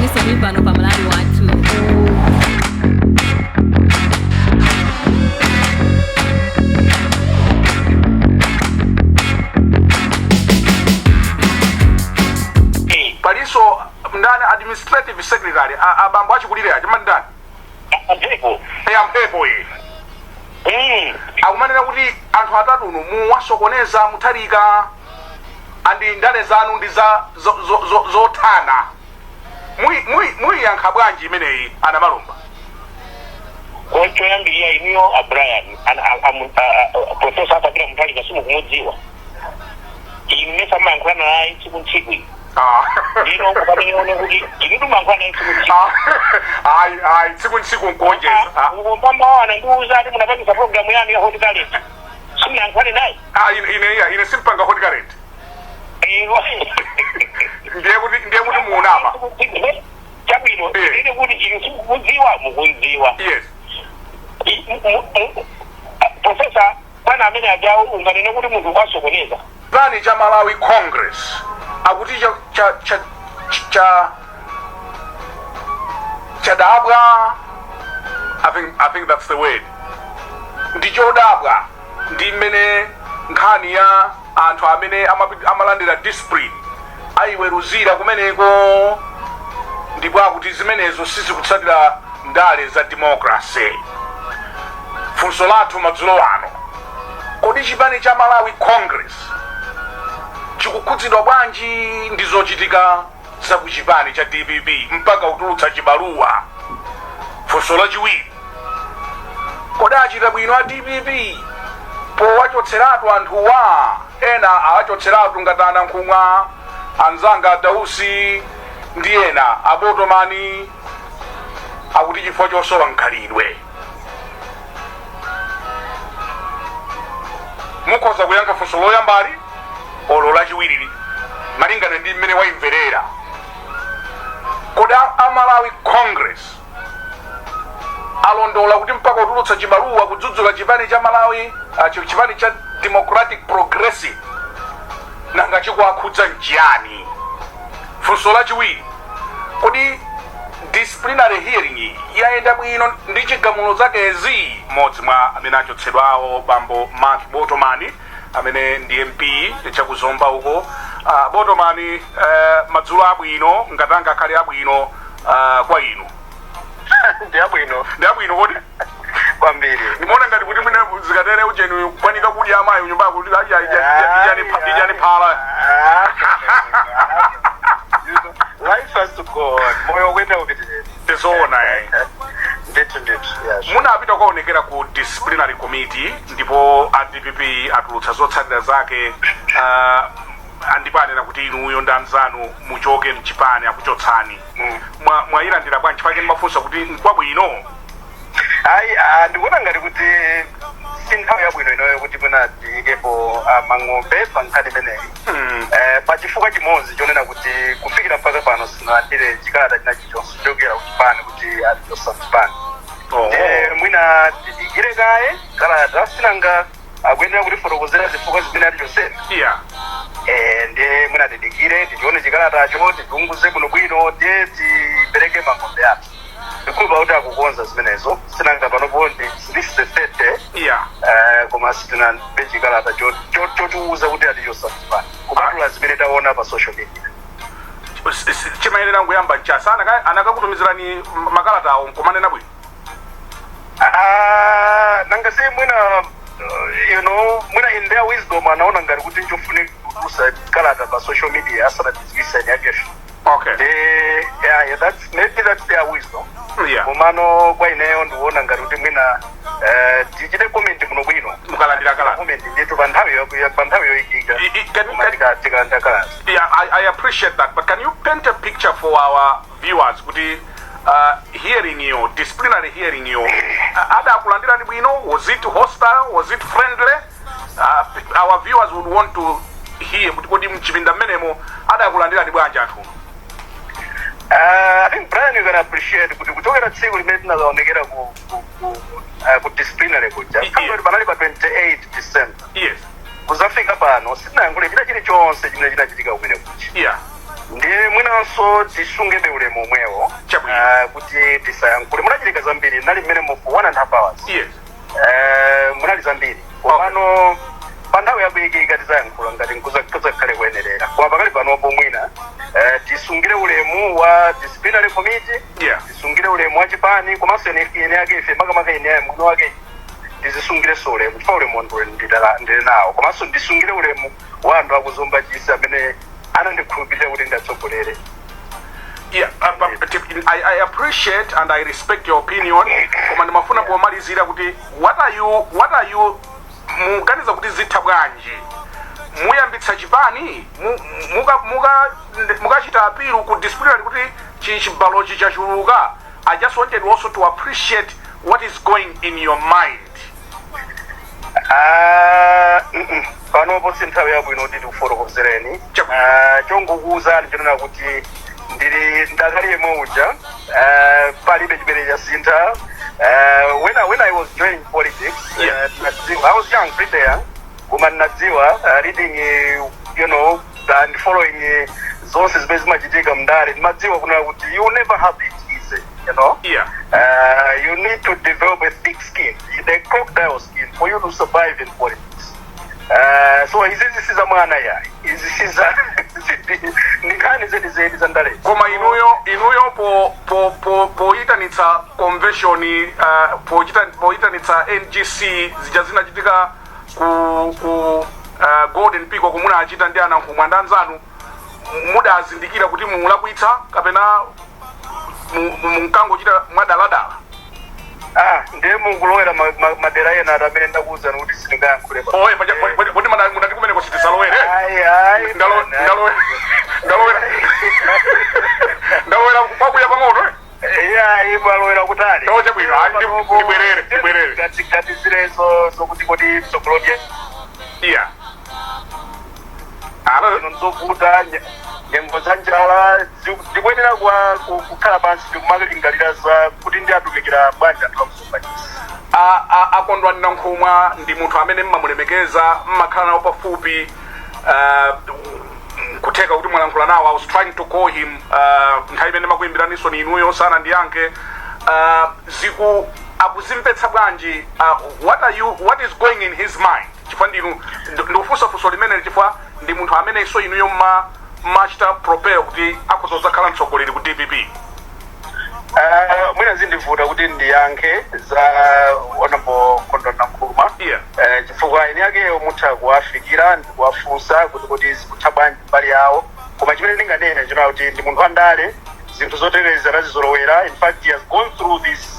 Inunso muli pano pa Malawi Wathu. Palinso ndani, administrative secretary, abambo achikulire aja mati ndani? Amphepo. A Mphepo ye. Akumanena kuti anthu atatunu muwasokoneza Mutharika and ndale zanu ndi za zothana. Muyiyankha bwanji imeneyi, ana Malomba? Choyambirira, inuyo a Brian, Professor Arthur Peter Mutharika simukumudziwa inu. Mesa mumayankhulana naye tsiku ntsiku? Ah. Ndino pamene kuti inu timayankhulana naye tsiku ntsiku. Ah, ayi ayi, tsiku ntsiku nkuonjeza. Ah. Ukompamba anandiuza ati munapangisa program yanu ya Hot Current, simunayankhulane naye? Ah, ine iya, ine simpanga Hot Current. Inu. Ndiye kuti muunama. Chabwino. Ine kuti inu simukumudziwa, mukundziwa. Professor bwana amene ajawo unganene kuti munthu ukasokoneza? Chipani cha Malawi Congress akuti cha chadabwa, I think that's the word, ndi chodabwa ndi mmene nkhani ya anthu amene amalandira discipline ayiweruzira kumeneko, ndipo akuti zimenezo sizikutsatira ndale za democracy. Funso lathu madzulo ano: kodi chipani cha Malawi Congress chikukhudzidwa bwanji ndi zochitika za ku chipani cha DPP mpaka kutulutsa chibaluwa? Funso lachiwiri: kodi achita bwino a DPP powachotseratu anthuwa? Ena awachotseratu ngati anankhumwa, anzanga Dausi ndi ena, abotomani, akuti chifukwa chosowa mkhalidwe. Mukhoza kuyankha funso loyambali olo lachiwiriri malingana ndi mmene wayimverera. Kodi a Malawi Congress alondola kuti mpaka kutulutsa chibaluwa kudzudzula chipani cha Malawi, chipani cha Democratic Progressive, nanga chikuwakhudza nchiyani? Funso lachiwiri: kodi disciplinary hearing yayenda bwino ndi chigamulo zakezi? Mmodzi mwa amene achotsedwawo, bambo Mark Botomani, amene ndi MP chakuzomba uko. Botomani, madzulo abwino, ngati angakhale abwino kwa inu. Ndi abwino. Ndi abwino kodi? Kwambiri. Ndimaona ngati kuti mwina zikatere ucheni kwanika kudya amayi nyumba kuti idyani phala. Life has to go on, moyo ukuyenera kupitirira. Tizoona eh. Ndithu ndithu, yeah, sure. Munapita kukaonekera ku disciplinary committee ndipo a DPP atulutsa zotsatira zake, ndipo anena kuti inuyo ndi anzanu muchoke mchipani, akuchotsani. Mwayilandira bwanji? Pake ndimafunsa kuti nkwabwino? Ayi, ndikuona ngati kuti si nthawi yabwino inoyo kuti mwina tiyikepo mang'ombe pa nkhani imeneyi, pa chifukwa chimodzi chonena kuti kufikira mpaka pano sinalandire chikalata china chilichonse chochokera ku chipani kuti atichotsa mchipani. Oh. Mwina tidikire kaye kalata, sinanga akuyenera kutifotokozera zifukwa zimene atichotsera. Ndiye mwina tidikire, tichione chikalatacho, tichiunguze bwinobwino, ndiye tipereke mang'ombe athu. Ndikhulupira kuti akukonza zimenezo, sinanga panopo ndi this is the third day, koma sitinamve chikalata chotiuza kuti atichotsa mchipani, kupatula zimene taona pa social media. Chimayenera kuyamba nchasa anakakutumizirani makalata awo nkumanena bwino. Ah, nanga si mwina mwina in their wisdom anaona ngati kuti nchofunika kutulutsa kalata pa social media asanatidziwitse eni akefe. Yeah, maybe that's their wisdom. Komano kwa ineyo ndikuona ngati kuti mwina tichite comment muno bwino Mukalandira kalata. Comment ndithu pa nthawi yoyikika. Koma tikalandira kalata. Yeah, I appreciate that, but can you paint a picture for our viewers kuti hearing yo, disciplinary hearing yo, adakulandirani bwino? Was it hostile? Was it friendly? Our viewers would want to hear kuti kodi mchipinda mmenemo adakulandirani bwanji anthu? I think, Brian, you can appreciate kuti kuchokera tsiku limene tinakaonekera ku disciplinary kuja, kuti panali pa 28 December, kuzafika pano sitinayankhule china chilichonse chimene chinachitika kumene kuja. Ndiye mwinanso Komanso tisungebe ulemu omwewo. Chabwino. Kuti tisayankhule, munachitika zambiri, nali mmene mu for 1.5 hours. Munali zambiri, komano pa nthawi yakuyikika tizayankhula ngati nkuzakhale kuyenerera. Koma pakali panopo mwina tisungire ulemu wa disciplinary committee, tisungire ulemu wa chipani, komanso ene ake ife, makamaka ine mwini wake, tizisungireso ulemu, chifukwa ulemu ndili nawo. Komanso ndisungire ulemu wa anthu akuzomba Chisi amene anandikhulupirira kuti ndatsogolere. Yeah, but I appreciate and I respect your opinion, koma ndimafuna pomalizira kuti what are you muganiza kuti zitha bwanji? Muyambitsa chipani? Mukachita appeal ku disciplinary kuti chibalochi chachuluka? I just wanted also to appreciate what is going in your mind. Ah, Panopo si nthawi yabwino kuti ndikufotokozereni. Chabwino. Ah, chongokuwuzani chinena kuti ndili ndakali yemwe uja. Palibe chimene chasintha. When I was joining politics, I was young, pretty young, koma ndinadziwa, reading and following zonse zimene zimachitika mndale, ndimadziwa kunena kuti you never have it easy. You need to develop a thick skin, the crocodile skin, for you to survive in politics. So izi zisiza mwana ya izi siza ndi nkhani zedi zedi za ndale. Koma inuyo po poyitanitsa convention, poyitanitsa NGC zija zinachitika ku Golden Peacock, munachita ndi anankhumwa ndi anzanu, mudazindikira kuti mulakwitsa kapena munkangochita mwadaladala? Ah, ndiye mukulowera madera ena ati amene ndakuwuzani kuti sindingayankhule pa. Oye, poti munati kumeneko sitisalowere. Ayi, ayi. Ndalowera kwakuya pang'ono, eh? Iya, imalowera kutali. Oh, chabwino. Ayi, ndibwerere, ndibwerere. Ngati zilezo zokuti kodi mtsogolodye Iya, alo. Nzovuta, nyengo za njala, ndikuyenera kukhala pansi ndikumalingalira za kuti ndi atumikira bwanji anthu akuzomba Chisi. Akondwani Nankhumwa ndi munthu amene mmamulemekeza, mmakhala nawo pafupi, kutheka kuti mwalankhula nawo. I was trying to call him nthawi imene makuyimbiraninso ni inuyo, sanandiyankhe. Ziku akuzimvetsa bwanji? What is going in his mind? Chifukwa ndinu, ndikufunsa funso limene chifukwa ndi munthu amenenso inuyo mmachita propel kuti akhoza kudzakhala mtsogoleri ku DPP. Mwina zindivuta kuti ndiyankhe za Honorable Kondwani Nankhumwa, chifukwa eni akeyo mutha kuwafikira ndi kuwafunsa kuti zikutha bwanji mbali yawo. Koma chimene ndinganene chona kuti ndi munthu wandale, zinthu zotereza anazizolowera. In fact, he has gone through this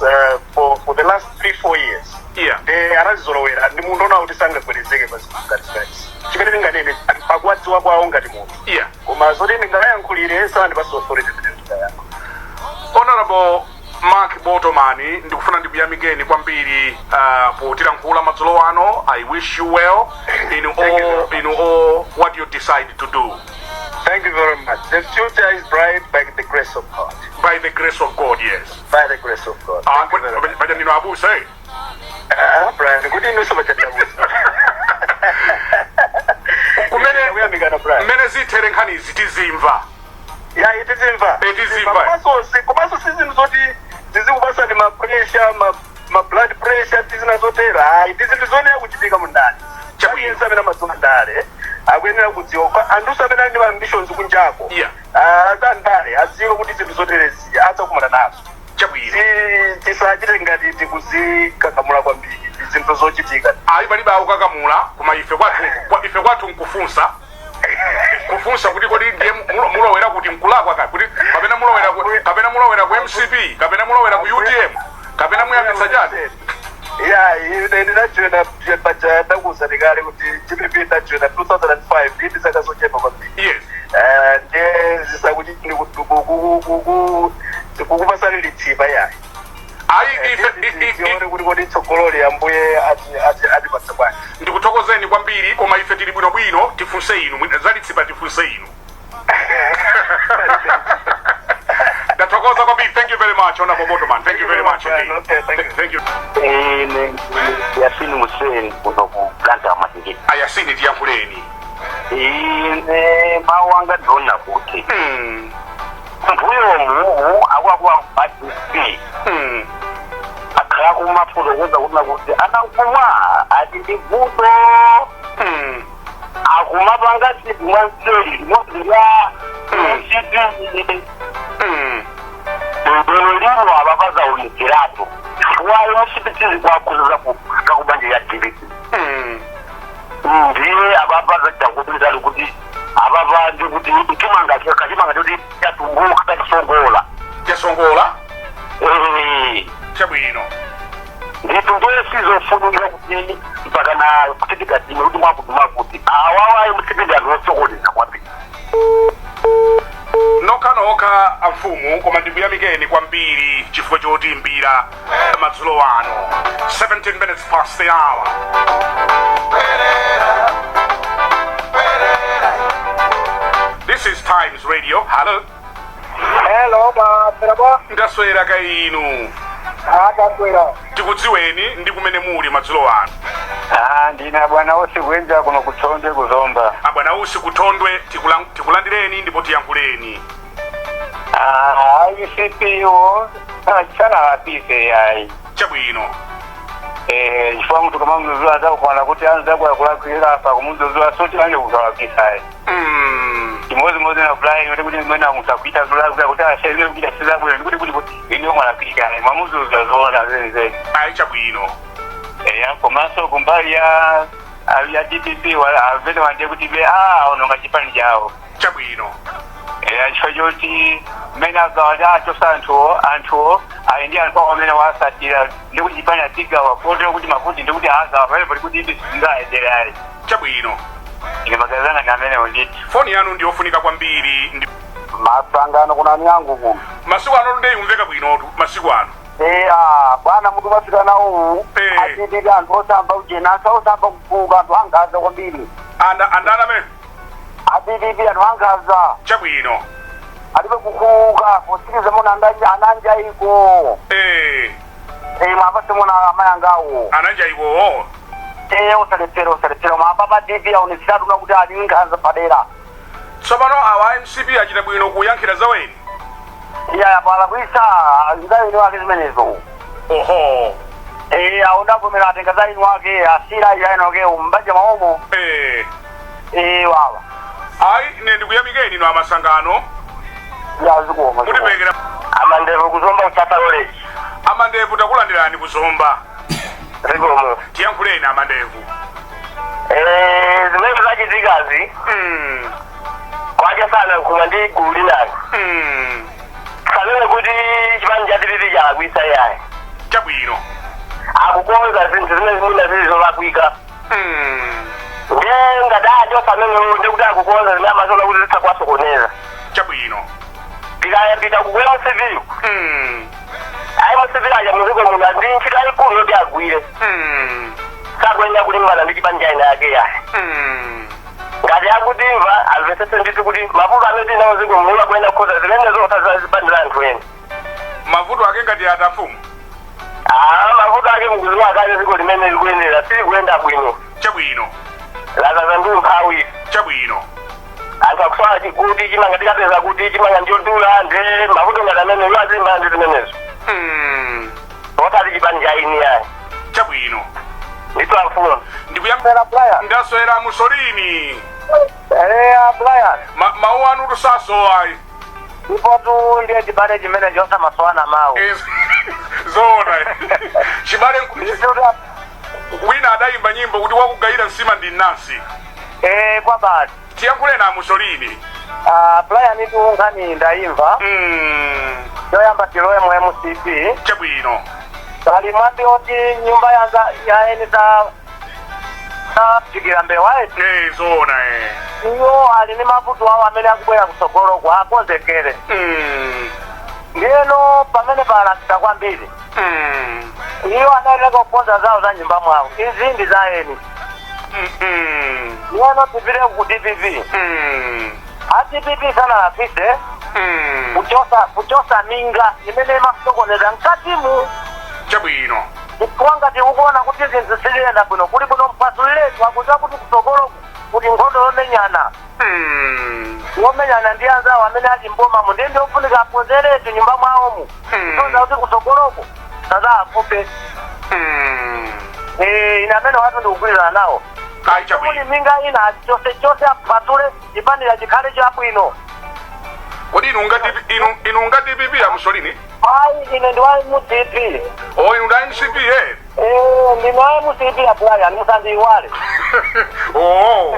for the last 3-4 years. Nde anazizolowera, ndi munthu ona kuti sangagwedezeke pa zinthu ngati zimenezi. Chimene ndinganene pakuwadziwa kwawo ngati munthu, koma zoti ndingayankhulire, sanandipase authority kuti ndingayankha. Honorable Mark Botomani, ndikufuna ndikuyamikeni kwambiri potilankhula madzulo ano. I wish you well in Thank you all very much. in all what you decide to do. Thank you very much. The future is bright by the grace of God. By the grace of God, yes. By the grace of God. Ah, Thank you very much. paja ndinu abusa, eh? Ah, Brian, kuti inunso pachadabusa. Kumene Kuyamikana, Brian. mmene zithere nkhanizi tizimva. Ya, tizimva. Eh, tizimva. Komanso si zinthu zoti zizikupasani ma pressure, ma blood pressure, tizina zotero. Ayi, ndi zinthu zoyenera kuchitika mundale. Chabwino. Aliyense amene amadziwa ndale akuyenera kudziwa. Anthu amene ali ndi ma ambitions kunjako, ah, andale adziwe kuti zinthu zoterezi adzakumana nazo. Chabwino. Tisachite ngati tikuzikakamula kwambiri, ndi zinthu zochitika. Ayi, palibe akukakamula, koma ife kwathu nkufunsa, kufunsa kuti kodi ndiye mulowera kuti nkulakwa ka kuti kapena mulowera ku MCP, kapena mulowera ku UTM, kapena muyambitsa chani? Ya, ine ndinajoina paja, ndakuwuzani kale kuti DPP ndajoina 2005, ndi zaka zochepa kwambiri. Ndiye zisakuti kukupasani litsipa, yayi. Ayi, ife Tione kuti kodi tsogololi Ambuye atipatsa bwanji. Ndikuthokozeni kwambiri, koma ife tili bwinobwino. Tifunse inu zalitsipa, tifunse inu. Ndathokoza kwambiri. Thank you very much, Honorable Botoman. Thank you very much indeed. Okay, thank you. Thank you. Ine Yasini Museni kuno ku Blantyre, Machinjiri. Ayasini, tiyankhuleni. Ine mawu anga ndiona kuti Umumu akuluakulu a DPP akhala kumafotokoza kunena kuti a Nankhumwa ali ndi vuto, akumapanga zinthu mwanseri limodzi la MCP. Lero lino apapa zaonekeratu chifukwa MCP sizikuwakhudza zakubanja ya DPP. Ndiye apapa zachakupitali kuti apapa ndi kuti chimanga kachimanga choti chatumbuka, chasongola. Chasongola. Eh. Chabwino. Ndithu, ndiye sizofunika kuti mpaka na kuti tikatime kuti mwakuti mwakuti awawa MCP ndi anthu osokoneza kwambiri. Nokhanokha amfumu, koma ndikuyamikeni kwambiri chifukwa chotiimbira madzulo ano, 17 minutes past the hour. This is Times Radio. Hello. Hello, mwaswera bwa? Ndaswera, kaya inu? Ataswera. Tikudziweni ndi kumene muli madzulo ano. Ah, ndine bwana Usi kuenja kuno kuthondwe kuzomba. Abwana Usi kuthondwe, tikulandireni ndipo tiyankhuleni. Ah, MCP wo sanalakwitse yayi. Chabwino. Eh, chifukwa munthu kamamudzudzula azakukwana kuti anzako akulakwira apa kumudzudzula soti anje kukalakwisa ayi. Chimodzimodzi na Brian kuti mwina munthu akuita zolakwika kuti asene kuita sizabwino ndikuti kuti ine mwalakwika mwamudzudzula zoona zenizeni. Ayi, chabwino. Eya, komanso kumbali ya DPP amene wandiye kuti be aononga chipani chawo. Chabwino. Eya, chifukwa choti mmene agawa achosa anthuwo ali ndi anthu awo amene wasatira ndi kuti chipani achigawa kotero kuti makuti ndi kuti agawa pamene pali kuti ibi singayendere ayi. Chabwino. Ine maganizo anga ndi amenewo ndithu. Foni yanu ndiyofunika kwambiri ndi Masangano kuna nyangu kuno. Masiku ano ndiye kumveka bwinotu masiku ano. Eya bwana, mutu mafika nawo achitika anthu osamba ujena osamba kufuka, anthu angaza kwambiri. Andana amene? A DPP anthu angaza. Chabwino. Alibe kukuka posiriza mona ananja iko. Eh, mwapase mona amayangawo. Ananja ikowo. Eh, osalephera, osalephera, mapa pa DPP aonetseratu kuti ali nkhanza padera. Tsopano awa MCP achita bwino kuyankhira zaweni. Iya, palakwisa nzaini wake zimenezo. Oho. Eh, aundavomera atenga zaini wake asira yaini wake umbanja maomo. Eh, wawa. Ayi, ine ndikuyamikeni ino amasangano. Yazikoma. Mutipekera. Amandevu kuzomba uchata college. Amandevu, takulandirani kuzomba. Zikomo. Tiyankhuleni amandevu. Eh, zimene zachitikazi kwacha sana nkuma ndi gulu linali sanene kuti chipani cha DPP chalakwisa yayi. Chabwino. Akukonza zinthu zimene zimuna zili zolakwika. Ndiye ngati achosa amenewo ndikuti akukonza zimene amaziona kuti zitha kuwasokoneza. Chabwino. Tikayambita ku MCP, ayi, MCP aja muziko muno ndi ntchito yayikulu yoti agwire. Sakuyenera kulimbana ndi chipani cha ina yake yayi. Ngati akutimva amvetsetse ndithu kuti mavuto amene tili nawo ziko muno akuyenera kukhoza zimene zonse zipani za anthu ena. Mavuto ake ngati atafumu? Ah, mavuto ake mukuziwa kale ziko limene likuyendera silikuyenda bwino. Chabwino. Lazaza ndi umphawi. Chabwino. Anthu akusowa kuti chimanga tikapeza kuti chimanga ndiyodula, nde mavuto ngati amene iwo azilimbana ndi zimenezo, osati chipani cha eni ayi. Chabwino. Ndithu amfumu. Ndikuyambira Brian. Ndaswera Musolini. Eh, Brian. Mawu anu tusasowa ayi. Ipotu ndiye chibale chimene chosamasowana mawu. Zoona, chibale wina adayimba nyimbo kuti wakugayira nsima ndi nansi. Eh, kwa basi. Tiyankhuleni a Musolini. Ah, Brian, itu nkhani ndayimva. Yoyamba tilowe mu MCP. Chabwino. Pali mwambi oti nyumba yanza yaeni ta jikira mbewa eti. Eh, zoona eh. Iwo ali ndi mavuto awo amene akubwera kutsogolo kwa akonzekere. Ndiyeno pamene palakika kwambiri, iwo anayenera kukonza zawo za nyumba mwawo, izi ndi za eni. Ndiyeno tipite ku DPP. A DPP sanalakwise kuchosa minga imene imasokoneza mkatimu. Chabwino. Chifukwa ngati ukuona kuti zinthu siziyenda bwino, kuli bwino mpasuliretu, akudziwa kuti kutsogolo kuti nkhondo yomenyana. Womenyana ndi anzawo amene ali mbomamo, ndiye ndiofunika akonzeretu nyumba mwawomu tonza kuti kutsogoloko sazakupe. Ine amene watu ndikugwirizana nawo. Ayi, chabwino. Kuli minga ina chose chose, apatule chipanira chikhale chabwino. Kodi inu nga DP, inu nga DPP a Mussolini? Ayi, ine ndi wa MCP. O, inu nda MCP, eh? Eh, ndine wa MCP a Brian, musandiiwale. Oh.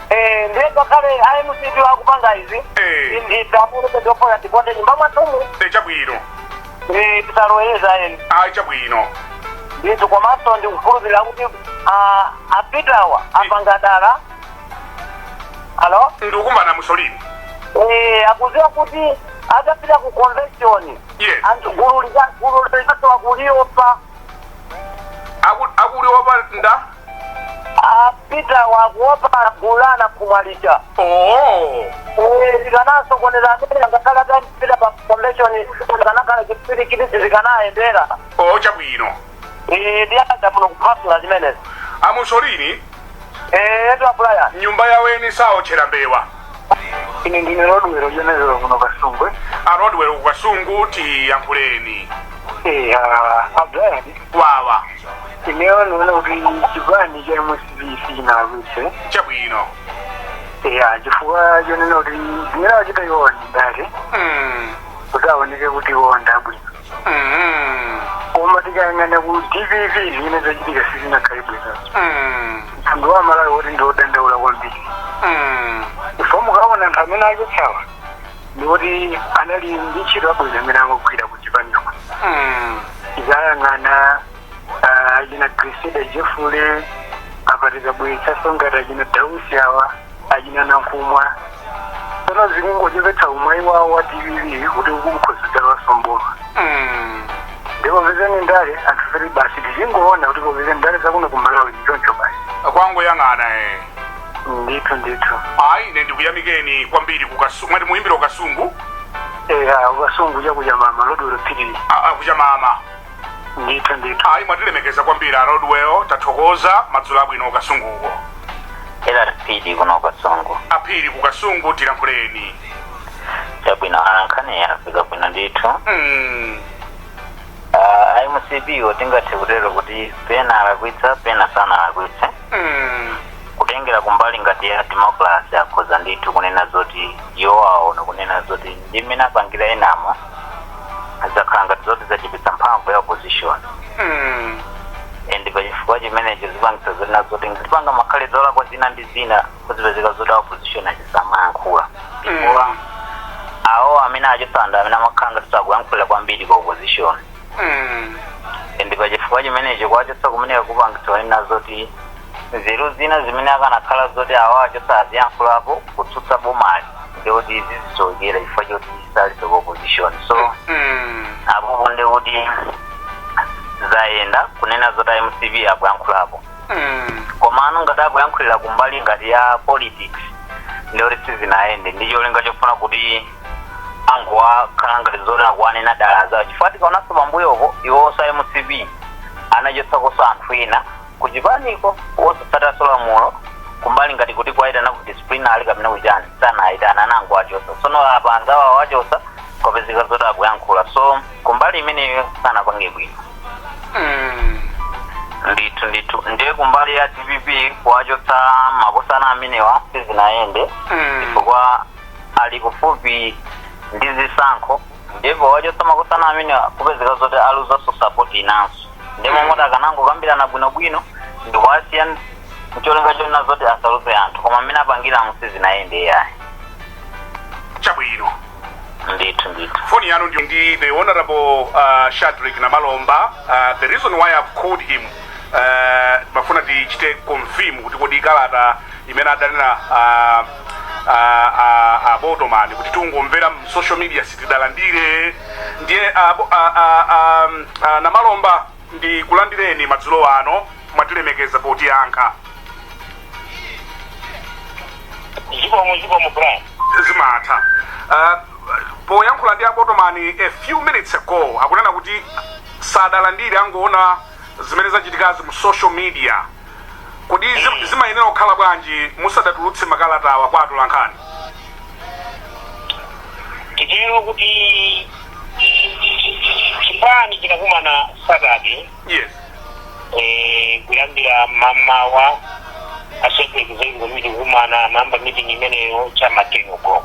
Eh, ndiye ngakhale a MCP wakupanga izi, ndidamuleke ndiofoya tikonde nyumba mwathumu. Eh, chabwino. Eh, tisaloweleza eni. Ayi, chabwino. Ndithu, komanso ndikukhulupirira kuti apitawa apanga dala. Alo? Ndikukumvana, Mussolini. Eh, akuziwa kuti atapita ku convention, anthu gulu likasowa kuliopa. Akuliopa nda? Apita wakuopa gulu la Nankhumwa lija. Oh. Eh, likanasokoneza amene angakhale atapita pa convention, likanakhala chipirikitisi, zikanayendera. Oh, chabwino. Eh, ndiyada muno kuphasula zimenezi. A Mussolini. Eh, etu a Brian. Nyumba yaweni saotchera mbewa. Ine ndine Rodwell Jonezero kuno Kasungwe. A Rodwell ku Kasungu, tiyankhuleni. Eh, a Brian. Wawa. Ineyo ndikuona kuti chipani cha MCP sichinalakwitse. Chabwino. Eya, chifukwa chonena kuti zimene achita iwo ndi ndale kuti aoneke kuti iwo ndabwino. Koma tikayang'ana ku DPP, zimene zachitika sizinakhale bwino. Mtundu wa Malawi woti ndiodandaula kwambiri, chifukwa mukaona anthu amene achotsawa ndikuti anali ndi ntchito abwino amene amagwira ku chipaniko. Tikayang'ana achina Grisida Jeffule apa, tikabweretsanso ngati achina Dausi awa, achina Nankhumwa, tsono zikungochepetsa umwayi wawo wa DPP kuti ukukhoza mboma. Ndipo popezani ndale anthu feri basi tizingoona kuti popeza ndale zakuno ku Malawi ndi choncho basi. Kwangoyang'ana, eh. Ndithu, ndithu. Ayi, ine ndikuyamikeni kwambiri ku Kasungu. Mwati muyimbira ku Kasungu? Eya, Kasungu chakuchamama, Rodwell Phiri. Kuchamama. Ndithu, ndithu. Ayi, mwatilemekeza kwambiri a Rodwell, tathokoza. Madzulo abwino ku Kasunguko. Ela Phiri kuno Kasungu. Aphiri ku Kasungu, tilankhuleni. Chabwino, ankhani afika bwino ndithu. MCP wo tingathe kutero kuti pena alakwitsa, pena sanalakwitse. Kutengera kumbali ngati ya democracy, akhoza ndithu kunena zoti iwo aona kunena zoti ndi mmene apangira enamo zakhala ngati zoti zachepetsa mphamvu ya opposition. And pachifukwa chimenecho zipangitsa zonena zoti ngitipanga makhale zolakwa zina ndi zina, kuzipezeka zoti opposition achisamayankhula, chifukwa awo amene achosanda amene amakhala ngati sakuyankhula kwambiri ku opposition. And pachifukwa chimenecho kwachotsa kumeneka kupangitsa kunena zoti nzeru zina zimene akanakhala zoti awo achotsa aziyankhulapo kutsutsa bomali, ndikuti zizisowekera chifukwa choti saliso ku opposition. So apopo ndikuti zayenda kunena zoti MCP akuyankhulapo. Komano ngati akuyankhulira kumbali ngati ya politics, ndikuti sizinayende ndi cholinga chofuna kuti angowakhala ngati zoti akuwanena dala zawo, chifukwa tikaonanso pambuyopo iwonso MCP anachotsakonso anthu ena kuchipaniko wosatsataso lamulo, kumbali ngati kuti kwayitana ku disciplinary kapena kuchani, sanayitana, anango achosa. Sono apa anzawo awachosa, kwapezeka zoti akuyankhula, so kumbali imeneyo sanapange bwino. Ndithu, ndithu. Ndiye kumbali ya DPP kuwachotsa makosana amenewa sizinayende, chifukwa ali kufupi ndi zisankho, ndipo wachotsa makosana amenewa kupezeka zoti aluzanso support inanso. Ndi momwe akanangokambirana bwinobwino ndikuwasiya mcholinga chonena zoti asaluze anthu, koma amene apangiramo sizinayende yayi. Chabwino. Ndithu, ndithu. Foni yanu ndi the Honorable Shadrick Namalomba. The reason why I've called him, mafuna tichite confirm kuti kodi kalata imene adanena abotomani kuti tungomvera mu social media, sitidalandire. Ndiye Namalomba, ndi kulandireni madzulo ano, mwatilemekeza potiyankha. Zikomo, zikomo, Brian. Zimatha. Poyankhula ndi abotomani a few minutes ago, akunena kuti sadalandire, angoona zimene zachitikazi mu social media. Kodi zimayenera kukhala bwanji musadatulutse makalatawa kwa atolankhani? Titero kuti chipani chinakumana Saturday kuyambira mamawa, a central executive committee kukumana, amayamba meeting imeneyo chama 10 o'clock,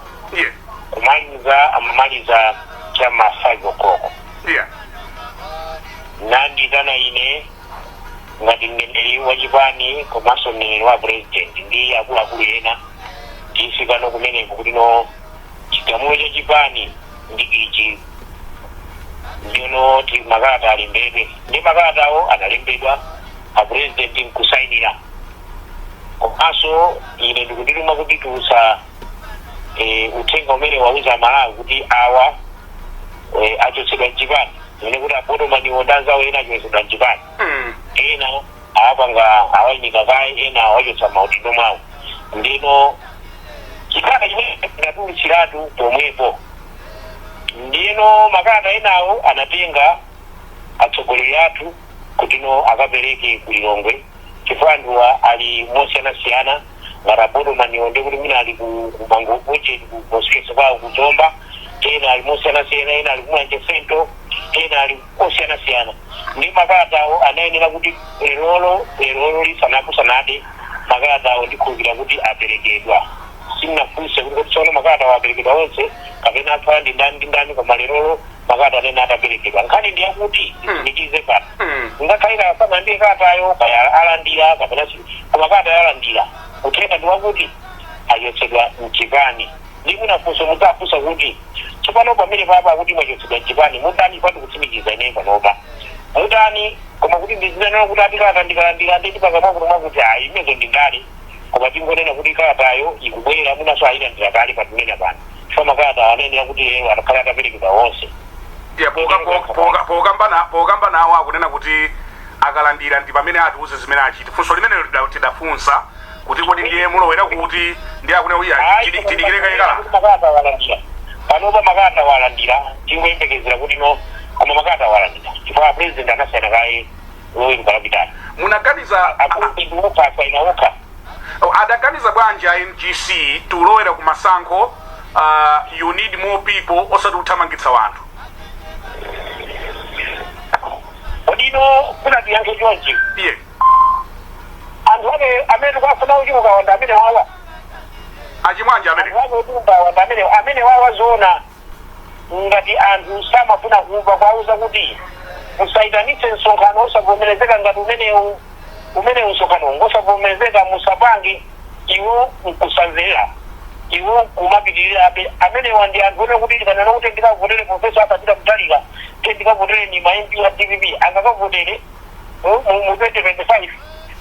kumaliza amamaliza chama 5 o'clock. Nanditana ine ngati mneneri wa chipani komanso mneneri wa president ndi akuluakulu ena, tifikano kumeneko kuti no, chigamulo cha chipani ndi ichi, ndino ti makalata alembedwe. Ndi makalatawo analembedwa, a president nkusayinira, komanso ine ndikundituma kuti tulutsa uthenga umene wauza Malawi kuti awa achotsedwa mchipani, ine kuti abotomaniwo ndi anzawo ena achotsedwa mchipani. Ena awapanga, awayimika kaye, ena awachotsa maudindo mwawo. Ndino chikalata chimene chinatulutsiratu pomwepo. Ndino makalata enawo anatenga atsogoleri athu kuti no, akapereke ku Lilongwe, chifukwa anthuwa ali mosiyanasiyana. Ngati abotomaniwo, ndi kuti mwina ali ku Mangochi, ku constituency kwawo kuzomba, ena ali mosiyanasiyana, ena ali kumulanje Central, ena ali kosiyanasiyana. Ndi makalatawo anayenera kuti lerolo lisanakusanade, makalatawo ndikhulupirira kuti aperekedwa. Sinafunse kuti tsono makalatawo aperekedwa onse kapena atsala ndi ndani ndi ndani, koma lerolo makalata anene ataperekedwa. Nkhani ndi yakuti nditsimikize pano, ngakhale asanandire kalatayo, kaya alandira kapena koma kalata alandira, uthenga ndi wakuti achotsedwa mchipani. Ndi munafunso mudzafunsa kuti tsopano pamene papa akuti mwachotsedwa mchipani, mutani? Pati kutsimikiza ine panopa mutani? Koma kuti ndizinanena kuti ati kalata ndikalandira ndi ndipanga mwakuti mwakuti, ayi, imezo ndi ndale. Koma tingonena kuti kalatayo ikubwera, mwinanso ayilandira kale patinena pano, chifukwa makalata anayenera kuti lero atakhala ataperekedwa onse. Yeah, pokambana nawo akunena kuti akalandira ndi pamene atiuze zimene achite. Funso limenelo tidafunsa kuti kodi ndiye mulowera kuti? Ndi akunena kuti Ayi, tidikire kaye kalata. Makalata walandira panopa, makalata walandira, tingoyembekezera kuti no, koma makalata walandira chifukwa president anasayina kaye loweruka lapitali. Munaganiza Akuti okha asayina okha. Adaganiza bwanji a NGC tulowera ku masankho, you need more people osati kuthamangitsa wanthu? Kodino kuna tiyankhe chonchi? Iye. Anthu ake amene tikafuna kuchuluka wanda amene wawa Achimwanje amene anthu ake otumba wanda amene wawa. Zoona, ngati anthu samafuna kumva, kwauza kuti musaitanitse msonkhano osavomerezeka ngati umenewu, umenewu msonkhano ngosavomerezeka, musapange. Iwo nkusamvera, iwo nkumapitirirabe. Amenewa ndi anthu one kuti tikanena kuti ndikavotere Professor Arthur Peter Mutharika, te ndikavotere ni ma MP a DPP, angakavotere mu 2025?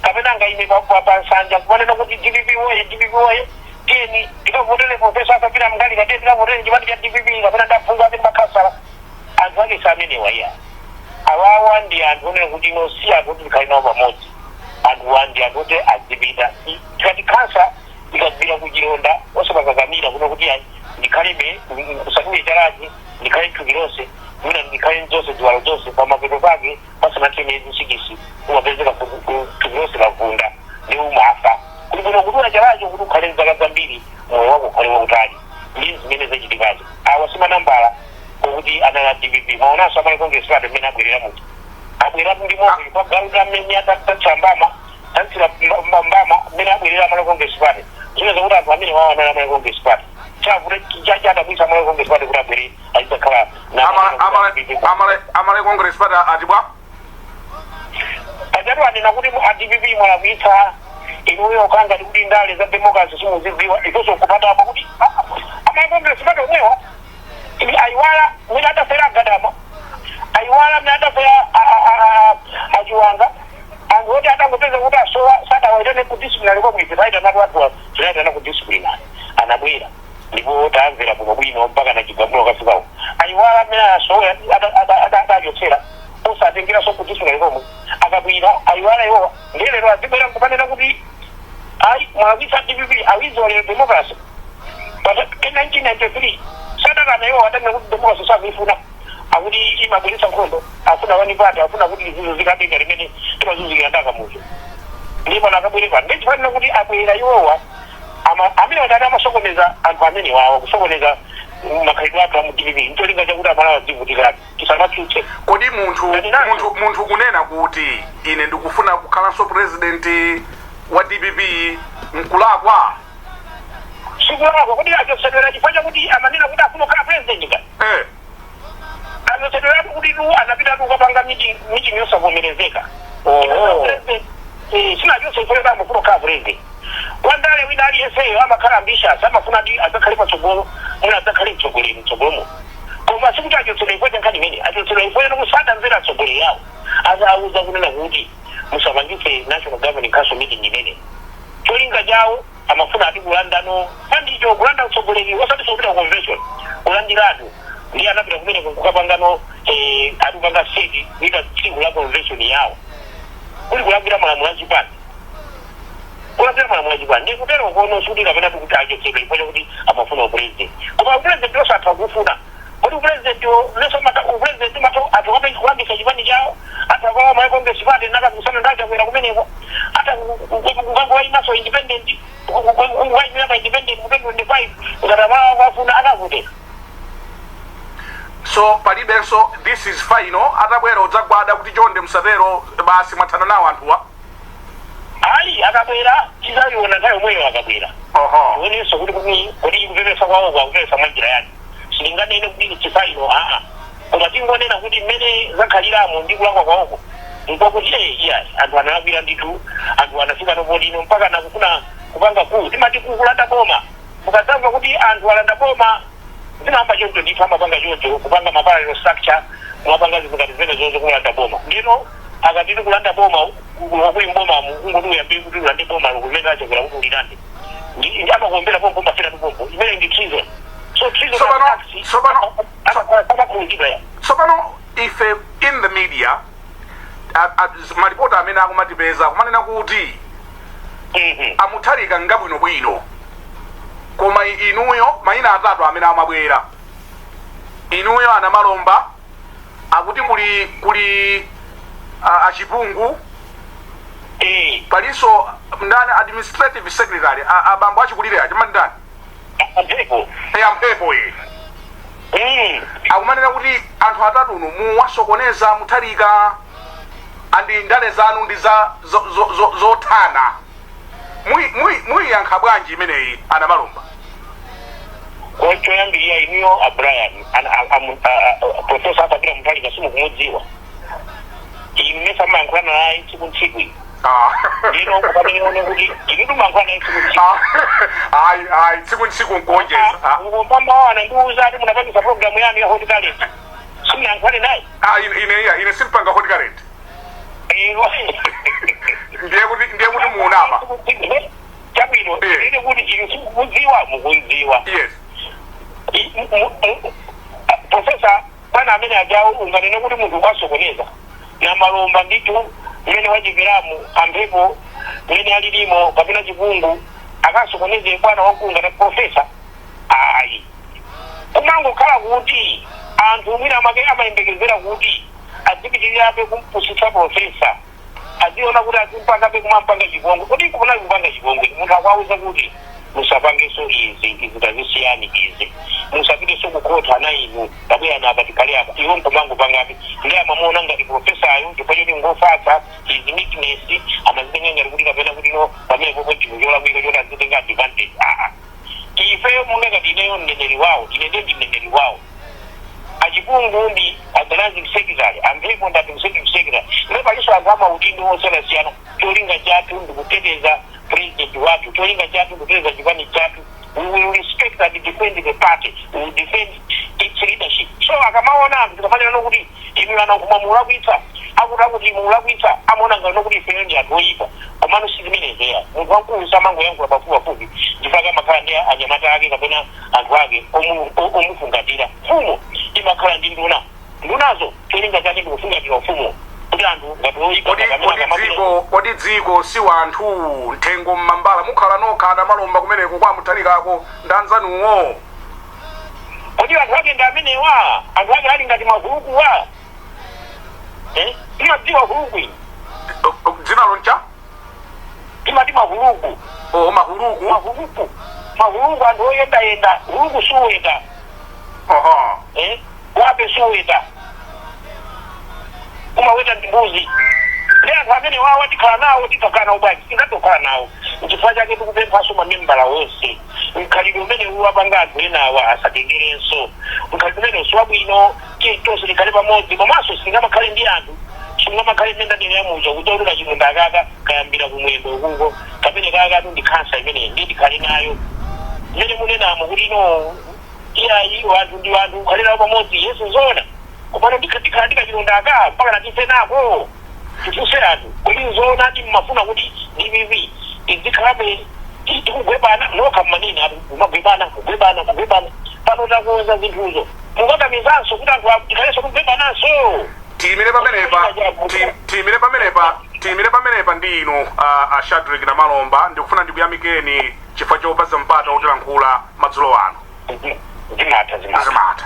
Kapena angaime pa nsanja kumanena kuti DPP woye, DPP woye, tiyeni tikavotere Professor Arthur Peter Mutharika, tiye tikavotere chipani cha DPP kapena ndaphungu ake makhansala? Anthu ake si amenewa iya. Awawa ndi anthu onena kuti ino si anthu oti tikhale nawo pamodzi. Anthuwa ndi anthu oti azipita. Tikati khansa ikagwira kuchilonda, osapakakamira kuno kuti ayi, ndikhalebe, kusatule chalachi, ndikhale thupi lonse, mwina ndikhale zonse, ziwalo zonse. Pamapeto pake pasanathe miyezi 6 umapezeka thupi lonse lavunda ndi umafa. Kuli bwino kudula chalacho kuti ukhale zaka zambiri, moyo wako ukhale wautali. Ndi zimene zachitikazo. Awa simanambala okuti anali a DPP. Maonanso a Malawi Congress Party mmene abwerera muja, abweratu ndi moto kwa galu tamenya, tatsira mbama, tatsira mbama. Mmene abwerera Malawi Congress Party, zimene zakuti anthu amene wawo anali a Malawi Congress Party, chakuti chadabwisa Malawi Congress Party kuti abwere azidzakhala na Amalawi Congress Party ati bwa? Pajatu anena kuti a DPP mwalakwitsa inuyo, kangati kuti ndale za democracy simuzidziwa. Ifenso kupatapo kuti a Malawi Congress Party omwewa ili ayiwala mwina adafera agadama, ayiwala mwina adafera achiwanga, anthu oti atangopeza kuti asowa sadawaitane ku disciplinary komwe. Ife taitanatu anthu, tinaitana ku disciplinary, anabwera ndipo tamvera bwino bwino mpaka na chigamulo kafikawo. Ayiwala amene asowa adachotsera osatengeranso ku disciplinary komwe, akabwira ayiwala iwowa. Ndiye lero azibwera nkumanena kuti ayi, mwalakwitsa DPP, awiziwa lero democracy. But in 1993 sadakana iwo, adanena kuti democracy sakuifuna, akuti imabweretsa nkhondo, afuna one party, afuna kuti zizunzikabe limene timazunzikira ndakamuzo. Ndipo nakabwere pano ndichifanira kuti abwera iwowa amene watati amasokoneza anthu amene wawa kusokoneza makhalidwe athu amu DPP, ncholinga chakuti Amalawi adzivutikadi, tisamatsutse. Kodi munthu munthu kunena kuti ine ndikufuna kukhalanso president wa DPP nkulakwa? Sikulakwa. Kodi achotsedwera chifukwa chakuti amanena kuti afuna kukhala president ka? Eh. Achotsedweratu kuti tu anapita tu kukapanga meeting yosavomerezeka. Oho. Sinachotse chifukwa choti amafuna kukhala president. Wandale wina aliyenseyo amakhala ambitious, amafuna ati adzakhale patsogolo, mwina adzakhale mtsogoleri mtsogolomo, koma sikuti achotsedwa chifukwa cha nkhani imene. Achotsedwa chifukwa chakuti sadamvera atsogoleri awo azauza kunena kuti musapangitse National Governing Council meeting imene cholinga chawo amafuna ati kulandano pandicho kulanda utsogoleri, osati kupita ku convention, kulandiratu. Ndiye anapita kumeneko kukapangano ati kupanga set kuita tsiku la convention yawo, kuli kulakwira malamulo achipani, kulakwira malamulo achipani. Ndi kutero kono sikuti kapena kuti achotsedwa chifukwa chakuti amafuna upresident, koma upresident osatha kufuna. Kodi upresident leso upresident matha athu kuyambisa chipani chawo, atha kwa Malawi Congress Party nakakusana ndachakwera kumeneko, atha kukangowayimaso independent, kuwayimira pa independent mu 2025 ngati Amalawi akafuna akavotera. So palibenso, this is final? Atabwera udzagwada kuti chonde musatero, basi mwathana nawo anthuwa? Ayi, akabwera tizayiona nthawi yomweyo akabwera. Tionenso kuti kodi kupepesa kwawo kwakupepesa mwa njira yake. Sitinganene kuti it's final, aa, koma tingonena kuti mmene zakhaliramo ndi kulakwa kwawoko nkwakuti iya, anthu analakwira ndithu. Anthu anafika nopoti ino mpaka nakufuna kupanga coup. Timati coup, kulanda boma. Mukadzamva kuti anthu alanda boma, zimayamba choncho ndithu. Amapanga choncho, kupanga ma parallel structure, kumapanga zinthu ngati zimene zozo, kulanda boma. Ndino akatiti kulanda boma kuli mbomamu, kungoti uyambe kuti ulande boma kumene achokera kuti ulilande, ndi amakuombera pompo, mafera pompo. Imene ndi treason. So treason amakhulupirira ya. Tsopano ife in the media, malipoti amene akumatipeza akumanena kuti amutharika ngabwinobwino, koma inuyo, mayina atatu amene amabwera, inuyo anamalomba, akuti kuli achipungu, palinso ndani, administrative secretary, abambo achikulire aja mati ndani? Amphepo. E, amphepo ye. Akumanena kuti anthu atatu muwasokoneza Mutharika andi ndale zanu ndi za zothana. Muyiyankha bwanji imeneyi, anamalomba? Choyambirira, inuyo a Brian, Professor Arthur Peter Mutharika simukumudziwa inu. Mesa mayankhulana naye tsiku ntsiku inu? Ndino pamene kuti inu timayankhulana naye tsiku ntsiku. Ayi, ayi, tsiku ntsiku nkuonjeza. Mpambawana ndiuza ati munapangisa program yanu ya Hot Current, simunayankhulane naye? Ah, ine iya, ine simpanga Hot Current. Ndiye kuti muunama. Chabwino. Ine kuti inu simukumudziwa, mukundziwa. Yes. Professor bwana amene ajawo unganene kuti munthu wasokoneza na malomba ndithu mmene wachiperamu, amphepo mmene alilimo, kapena chipungu akasokoneze bwana wamkulu ngati professor? Ayi, kumangokhala kuti anthu mwina amake amayembekezera kuti azipitirirabe kumpusitsa professor, aziona kuti azimpangabe kumampanga chipongwe. Kuti kunali kupanga chipongwe, munthu akuwauza kuti musapangenso izi, izi tazisiyani izi, musapitenso kukhotha ana inu, tabwerani apa, tikhale apa, iwo nkumangopangabe. Ndi amamuona ngati professoryo chifukwa choti ngofatsa, his meekness, amazitenga ngati kuti kapena kuti no, pamene popo chinthu cholakwika choti azitenga advantage. Aa, ifeyo monga ngati ineyo mneneri wawo, ine ndiye ndi mneneri wawo, achipungu ndi organizing secretary, amphepo ndi administrative secretary, ndipo palinso anthu amaudindo osiyanasiyana. Cholinga chathu ndikuteteza president wathu, cholinga chathu ndikuteteza chipani chathu. We will respect and defend the party, we will defend its leadership. So akamaona anthu tikamanena nokuti inu anankhumwa mulakwitsa, akuti mulakwitsa, amaona ngati nokuti ifeyo ndi anthu oyipa, komano si zimenezo ya. Munthu wamkulu samangoyankhula pafupipafupi, chifukwa amakhala ndi anyamata ake kapena anthu ake omufungatira. Mfumu imakhala ndi nduna, ndunazo cholinga chake ndikufungatira ufumu kuti anthu ngati oyipa Kodi kapena kodi Kodi dziko si wanthu, mthengo mmambala mukhala nokha anamalomba kumeneko kwa Mutharikako ndi anzanuwo? Kodi anthu ake ndi amenewa? Anthu ake ali ngati mahulukuwa, eh? Imadziwa huluku ine? Dzina loncha? Timati mahuluku. Oh, mahuluku. Mahuluku, mahuluku, anthu oyendayenda. Huluku suweta. Eh, wape suweta, umaweta ndi mbuzi. Ndi anthu amene wawa tikhala nawo, tikakhala nawo bwanji? Tingatokhala nawo. Nchifukwa chake tikupemphanso mamembala onse, mkhalidwe umene uwapanga anthu enawa asatengerenso. Mkhalidwe umene siwabwino. Tiye tonse tikhale pamodzi. Komanso singamakhale ndi anthu, singamakhale mmene ndanenera muja kuti ulula chilonda akaka kayambira kumwendo kuko kamene kakatu ndi khansa imeneyi. Ndiye tikhale nayo mmene munenamo kuti ino iyayi, wanthu ndi wanthu, kukhalirawo pamodzi. Yesu, zoona, komano tikhala ndikachilonda aka mpaka natife nako. Tifunse anthu kuti zoonadi mmafuna kuti DPP izikhalabe tikugwebana nokha? Mmanena atu kumagwebana, kugwebana, kugwebana. Pano takonza zinthuzo, mukakamizanso kuti anthu tikhalenso kugwebananso? Tiyimire pamenepa, tiyimire pamenepa, tiyimire pamenepa ndi inu a Shadrack Namalomba. Ndikufuna ndikuyamikeni chifukwa chopeza mpata wotilankhula madzulo ano. Zimatha, zimatha. Zimatha.